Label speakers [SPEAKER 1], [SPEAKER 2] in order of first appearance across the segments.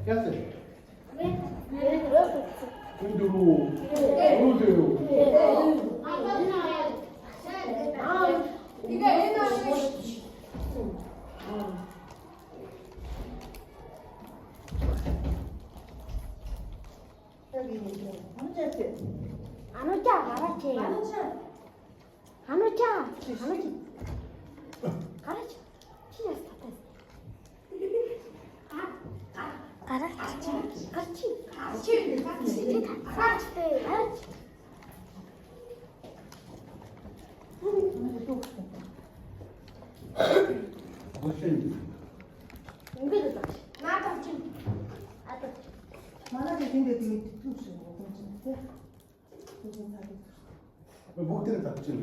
[SPEAKER 1] Яасан? Өндөрөө. Өндөрөө.
[SPEAKER 2] Ануча гараач. Ануча. Ануча. Гараач. Чи яас татаас. Гараач. Гарч. Гарч. Гараач. Гараач.
[SPEAKER 1] Хошин.
[SPEAKER 2] Ингээд л багш. Надад чи. Надад.
[SPEAKER 3] Манай тэнд гэдэг юм тэтгэв шиг юм чинь тий.
[SPEAKER 1] Бүгдээ татчих юм.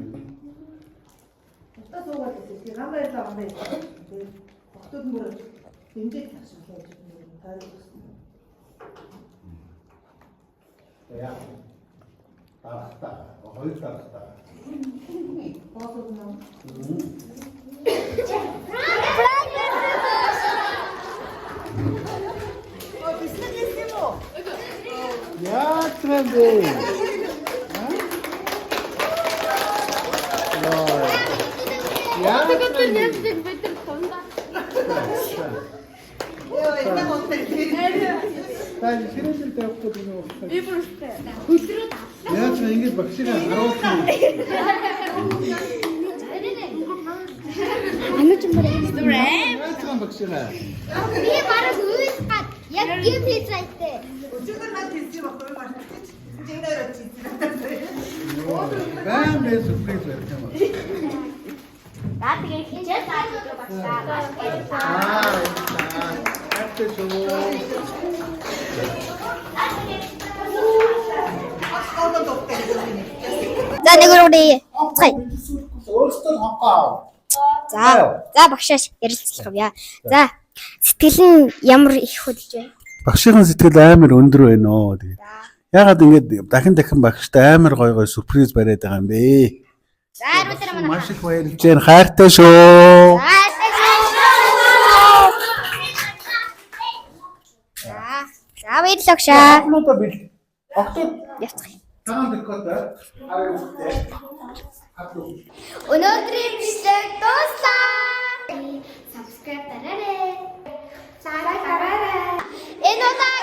[SPEAKER 3] Утаа суугаад байсан. Тэгээ гам баярлаа гам баярлаа. Тэгээ охтууд нь бүр дэмжиж тагшуулаа гэж би таарсан.
[SPEAKER 1] Яа. Дарахта. Хоёр дарахта.
[SPEAKER 3] Боосууд нь Оо бислэг хийсэн юм уу?
[SPEAKER 1] Яа ч юм бэ? Яа.
[SPEAKER 2] Тэгээд бид нар тундаа.
[SPEAKER 3] Йоо энэ гонтой.
[SPEAKER 1] Та ширээсэл тавихгүй юм уу?
[SPEAKER 2] Би бүр хөлрөөд авлаа.
[SPEAKER 1] Яаж ч ингэж багшигаа харуулсан.
[SPEAKER 2] Ануч юм байна.
[SPEAKER 1] Яаж ч багшигаа.
[SPEAKER 2] Би бараг уйлах гад яг гим хийцээтэй.
[SPEAKER 3] Өчигдөр над хэлсэн юм баггүй мартчих. Чи энэ өрөө чи.
[SPEAKER 1] Байн бэ сюрприз байх юм аа.
[SPEAKER 2] За тэгээ хичээл зааж багшаа.
[SPEAKER 1] Аа. Хайртай шүү.
[SPEAKER 2] За нэг үрээ. Цай.
[SPEAKER 1] Өөртөө хонхоо ав.
[SPEAKER 2] За. За багшааш ярилцлах явъя. За. Сэтгэл нь ямар их хөдөлж байна?
[SPEAKER 1] Багшийн сэтгэл амар өндөр байна оо. Тэгээд ягаад ингэж дахин дахин багштай амар гой гой сюрприз бариад байгаа юм бэ?
[SPEAKER 2] За өнөөдөр манай.
[SPEAKER 1] Маш их баярлж байна. Хайртай шүү.
[SPEAKER 2] За. За баярлалаа багшаа.
[SPEAKER 1] Октод бил. Октод
[SPEAKER 2] Явцгаая.
[SPEAKER 1] цагаан декотой. Хараг үстэй. Хатлуу.
[SPEAKER 2] Өнөөдрийн бичлэг дууслаа. Subscribe дараарай. Like дараарай. Энэ удаа